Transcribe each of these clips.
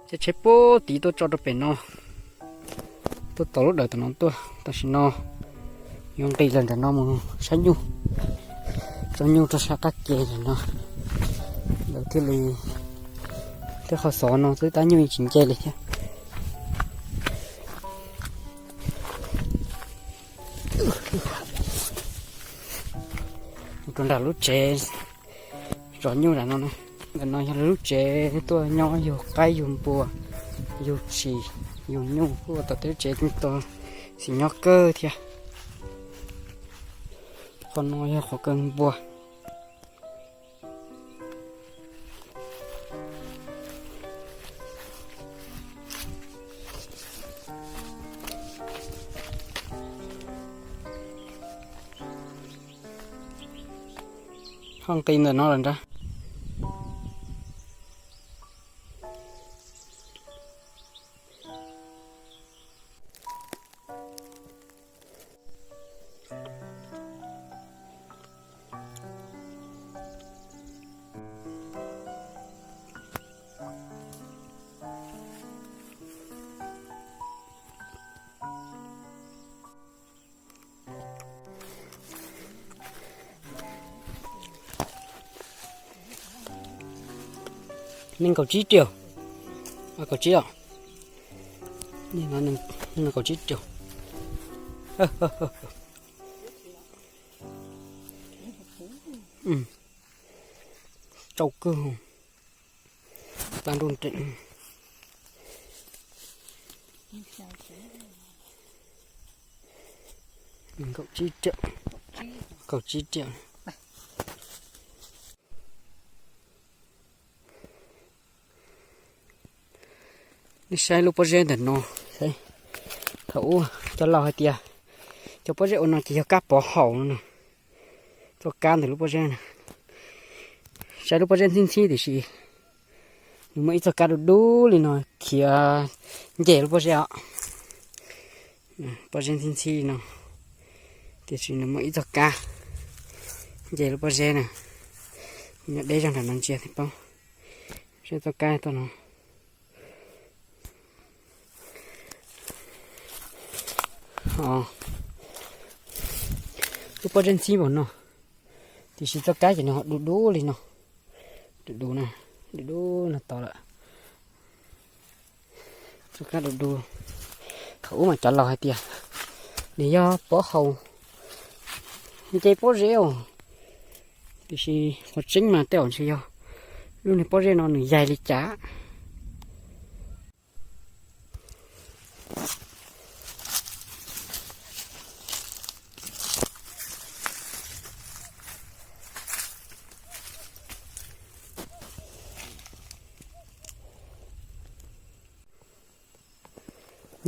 Ces tsheb puag tid tuaj tso rau pem no, tuaj tau lub dawm tom no tuaj. Tam sim no yuav nqis los ntawm no mus saib nyuj, tso nyuj rau sab qab ke ntawm no, lawv thiaj li, tej qhov xov no twb tab nyuj tsis nce li thiab. Mus rau nram lub tsev zov nyuj nram no. Ntawm no yog lub tsev tuaj nyob yug qaib yug npua, yug tshis, yug nyuj, kuj ua tau tej lub tsev tau xim nyob kawg thiab. Qhov no yog qhov kaw npua. Ho nqis ntawm no lawm nrad. Nees nkaum tsib triệu. Kaum tsib os. Nees nkaum tsib triệu. Tsau kawg. Tag nrho nreem. Kaum tsib triệu. Kaum tsib triệu. Nej saib lub pob zeb ntawm no, thaum ub cov laus hais tias cov pob zeb ua no ces yog kab pov haum no. Txoj kab ntawm lub pob zeb na, saib lub pob zeb ntxhib ntxhib tiam sis nws muaj ib txoj kab dub dub li no khiav nce lub pob zeb os. Pob zeb ntxhib ntxhib no tiam sis nws muaj ib txoj kab nce lub pob zeb na. Nyob deb zog nram no ntsia thiaj paub. Saib txoj kab tod no. Lub pob zeb ntxhib npaum no tiam sis txoj kab ces nws ho dub dub li no. Dub dub na, dub dub no tod lawm. Txoj kab dub dub. Thaum ub mas cov laus hais tias nws yog pov haum nce pob zeb os. Tiam sis qhov tseeb mas tej zaum ntshe yog lub niag pob zeb no nws yaig li cas.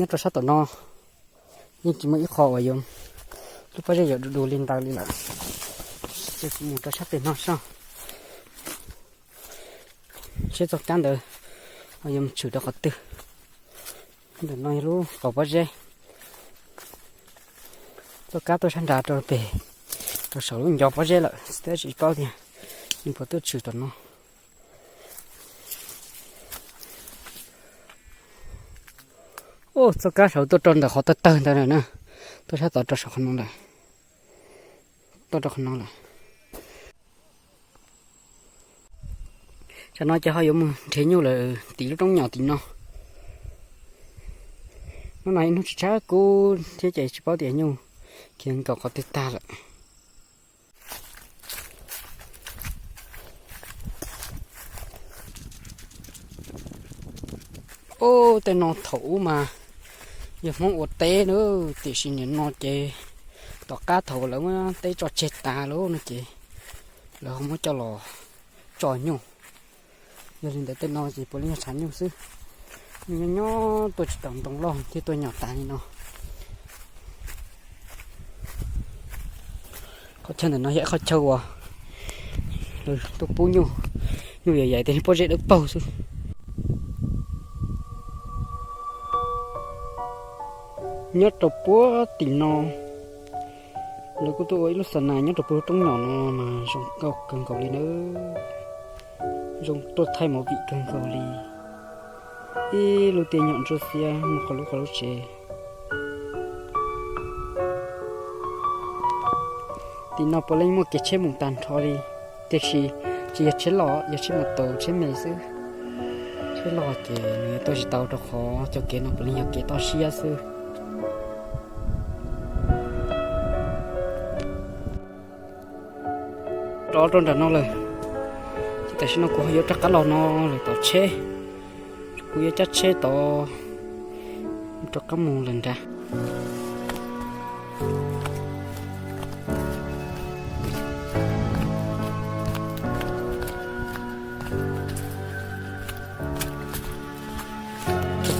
Nyob rau sab tom no yeej tsis muaj ib qho uas yuav, lub pob zeb yuav du du li ntawd li lawm. Ces kuv mus rau sab pem no soj, seb txoj kab ntawd ho yuav mus tshwm rau qhov twg. Ntawm no yog lub qauv pob zeb. Txoj kab tuaj sab nrad rau pem, rau saum lub ncov pob zeb lawm, twb tsis paub tias nws puas tuaj tshwm tom no. Txoj kab saud tuaj rau ntawm qhov tawg tawg ntawd na, tuaj sab tod rau saum qhov no lawm, tuaj rau qhov no lawm. Tsam no ces ho yuav mus nrhiav nyuj lawm tim lub roob nyom tim no. Hnub no ib hnub tsis tshab kub thiab ces tsis paub tias nyuj khiav nkaum qhov twg tag lawm. Ub, tej no thaum ub mas yog Hmoob ua teb na, tiam sis nim no ces tom qab thaum lawv muab teb tso tseg tas lawm no ces lawv ho muab coj los tso nyuj. Yog li ntawd tej no ces puav leej yog tshav nyuj xwb. Nyuj nyob nyob tuaj tsis tau ntoo loj thiab tuaj nyom tas li no. Qhov chaw ntawm no yog ib qhov chaw uas lawv tuaj pub nyuj, nyuj yam yam tej pob zeb dawb paug xwb. Nyob rau puag tim no, lawv kuj tuaj ua ib lub xa nas nyob rau puag roob nyom no mas zoo nkauj kawg nkaus li nawb. Zoo tuaj thaij movie kawg nkaus li. Ib lub tiaj nyom ntsuab xiab mus qhov lub qhov lub tsev. Tim no puav leej muaj kev tsheb mus tag nrho li, tiam sis tsis yog tsheb loj, yog tsheb mus taus tsheb me xwb. Tsheb loj ces nws yuav tuaj tsis tau rau qhov cov kev no puav leej yog kev toj siab xwb. Rov rau nram no lawm, ces tam sim no kuv ho yuav rov qab los no lawm tom tsheb. Kuv yuav cab tsheb tod rov qab mus lawm nrad.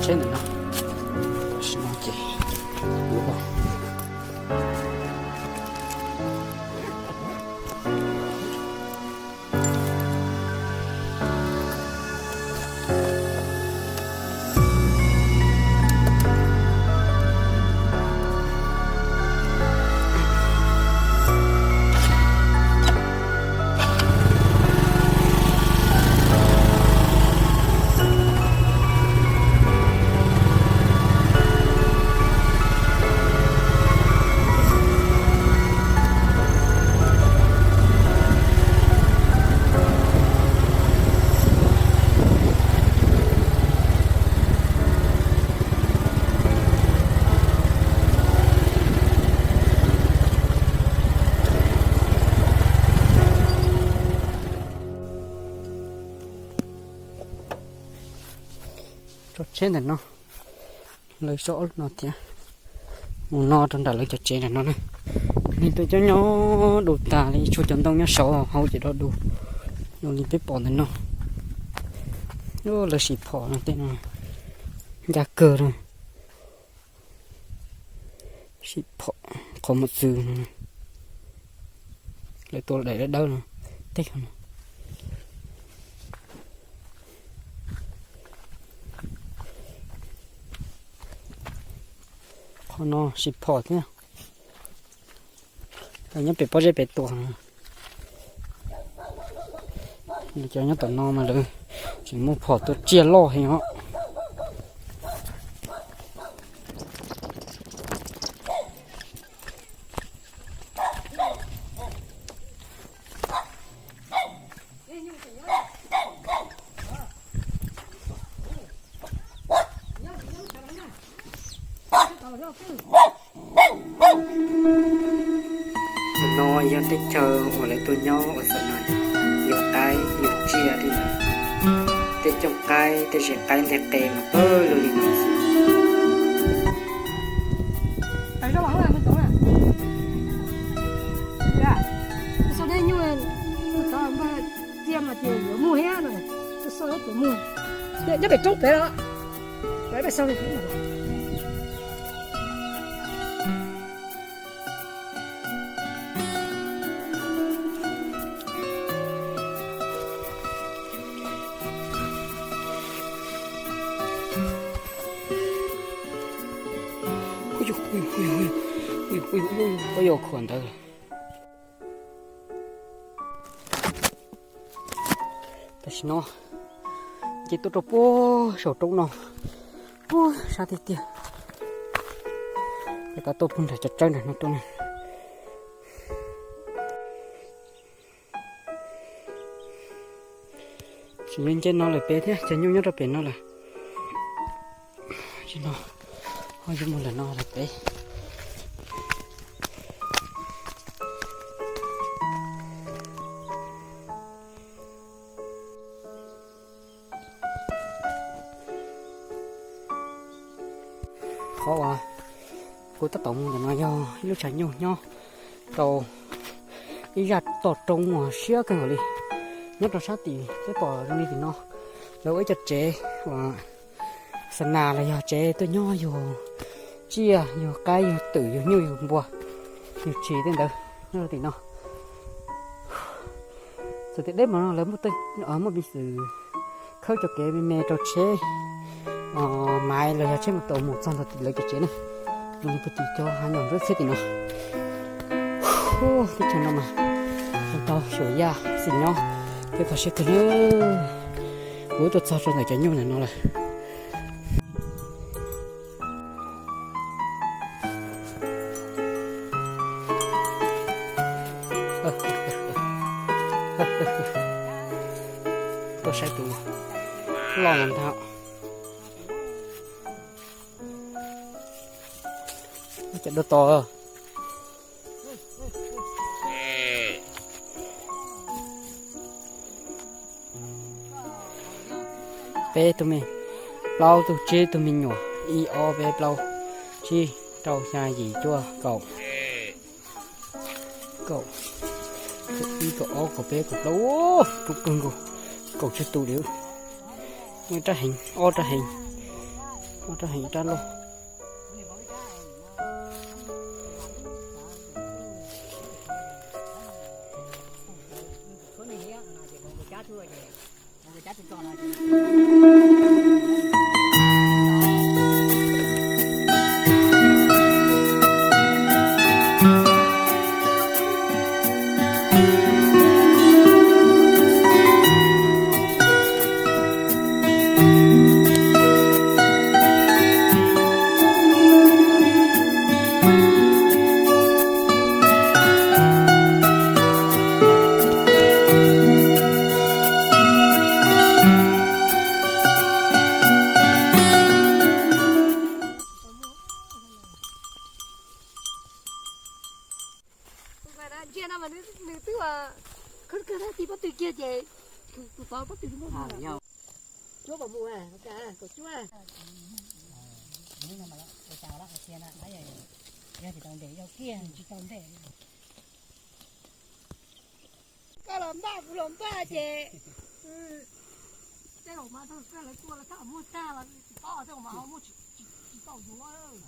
Tsheb ntawm no, tam sim no ces Tso tsheb ntawm no, lawv tso ob lub no thiab. Mus no rau nram lawv cov tsev nram no na. Neeg tuaj nyob nyob du tas li, tshuav cov ntoo nyob saud hauv ces do du. Zoo li peb pom ntawm no, lawv sim phom no tej no ncaj kawg na. Sim phom qhov muv txwv no, lawv tua daim dawb dawb no tej no. Qhov no sim phom thiab, nyob pem pob zeb pem tuas. Cov nyob tom no mas lawv tseem muaj phom tua tsiaj loj heev os. Ntawm no yog teb chaws uas lawv tuaj nyob ua xav nas, yug qaib yug tsiaj li ntawd. Tej cooj qaib tej zes qaib nteg qe mas pawg lug li no xwb. Nyob pem roob pem los. Ub, yuav khuam ntawd. Tam sim no ces tuaj rau puag saum roob no, ub, sab tiag tiag. Ces tau tuaj puag nram cov tsawb nram no tuaj na. Tsis nce no lawm pem thiab, cov nyuj nyob rau pem no lawm. Tsis no, ho yuav mus lawm no lawm pem. Qhov uas kuv tab tom mus ntawm no yog ib lub tshav nyuj nyob rau ib zaj toj roob uas siab kawg nkaus li. Nyob rau sab tim peb pom zoo li tim no, lawv ua ib co tsev uas xa nas los yog tsev tuaj nyob yug tsiaj, yug qaib, yug twm, yug nyuj, yug npua, yug tshis tej ntawd nyob rau tim no. Txawm tias deb mas no lawv muaj peev xwm khawb cov kev me me rau tsheb maiv los yog tsheb mus tau mus txog ntawm lawv cov tsev na. Zoo li puag tim cov hav nyom ntsuab xiab tim no. Teb chaws no mas tau xyuas yaj xim nyob thiab kho siab kawg na. Kuv tuaj txog rau ntawm cov nyuj ntawm no lawm. Los ntag. Cov dua tos. Peb tug me, plaub tug tsib tug me nyuam, ib ob peb plaub tsib rau xya yim cuaj kaum, kaum ib kaum ob kaum peb kaum plaub, rub kawg nkaus, kaum tsib tus li. Muaj ib rab heev, ob rab heev, ob rab heev ib rab loj. Ntsia no mas nws twb khwb kawg, tig pob tw kiag ces tus tod pob tw muaj. Cuab puas mus, kaum cuab. Yog tsis tau ntes, yog kiag tsis tau ntes. Koj los npaj kuv los npaj ces tej zaum mas koj lawv tua los koj muag tag los tsis paub, tej zaum mas ho muaj tsis tau yuav.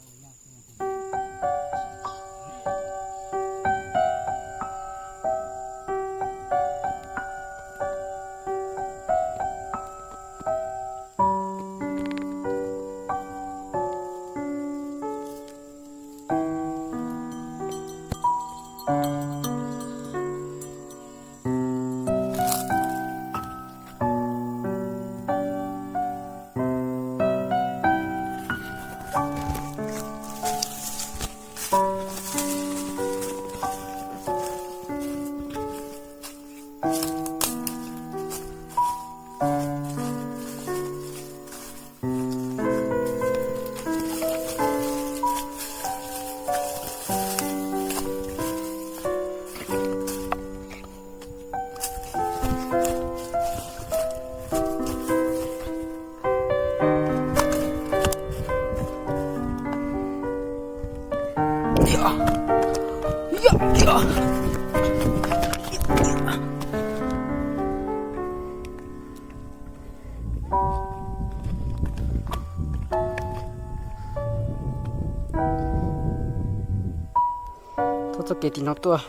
Tuaj txoj kev tim no tuaj,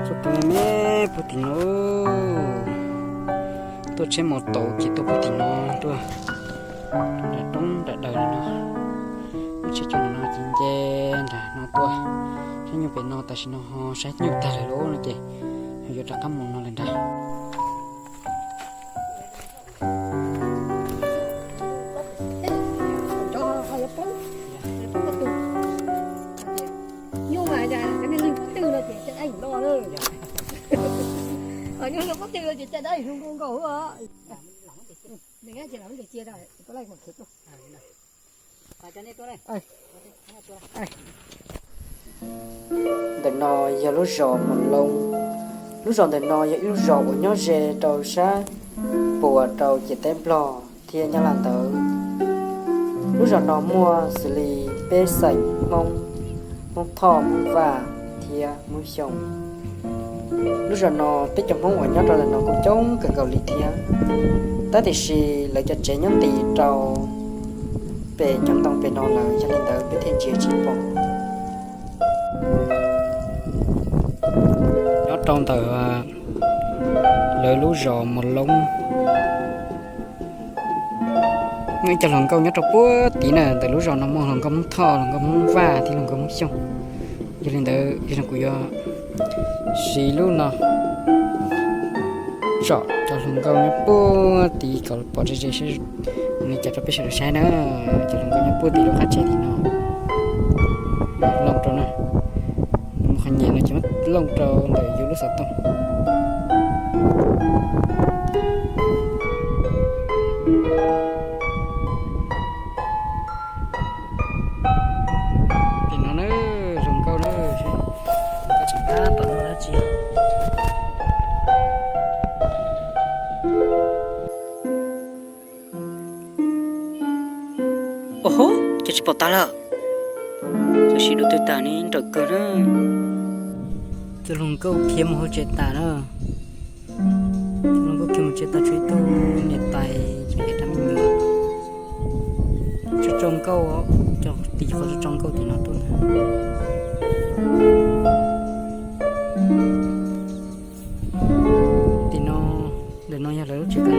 txoj kev me me puag tim no, tuaj tsheb mos taus ces tuaj puag tim no tuaj, nram roob nram daws no, lub tsheb coj no ces nce nram no tuaj, saib nyuj pem no tam sim no ho saib nyuj tag lawm lauj no ces yuav rov qab mus no lawm nrad. Nyuj mas cov neeg pob tw no ces caj dab yeej no, nyuj pob tw no ces caj dab yeej zoo nkauj nkaus. Ntawm no yog lub zos Mus Loob. Lub zos ntawm no yog ib lub zos uas nyob ze rau sab puas rau ciam teb Nplog thiab Nyab Laj ntawd. Lub zos no muaj xws li peb xeem Hmoob, Hmoob Thoj, Hmoob Vaj thiab Hmoob Xyooj. Lub zos no peb cov Hmoob uas nyob rau ntawm no kuj coob kawg nkaus li thiab, tab tiam sis lawv cov tsev nyob nti rau pem cov ntoo pem no lawm, yog li ntawd peb thiaj ntsia tsis pom. Nyob rau ntawm lawv lub zos Mus Loob, muaj ib co hluas nkauj nyob rau puag tid na. Ntawm lub zos no muaj hluas nkauj Hmoob Thoj, hluas nkauj Hmoob Vaj thiab hluas nkauj Hmoob Xyooj. Yog li ntawd kuv yuav siv lub no tsom cov hluas nkauj nyob puag tid kom pom ze ze saib li cas rau peb sawv daws saib na. Cov hluas nkauj nyob puag tim lub qab tsev tim no, looj rau na, muaj qhov nyem no ces muab looj rau ntawm yus lub xov tooj. Oho, cas tsis pom tas lawm? Txawm sim dua twg tas ne, nrawm kawg na. Cov hluas nkauj khiav mus hauv tsev tas na. Cov hluas nkauj khiav mus tsev tas, tshuav ib tug niam tais tseem nrog rab me nyuam tso tso nkauj, cov tim qhov tso tso nkauj tim no tuaj ntag. Tim no, ntawm no yog lawv lub tsev tas.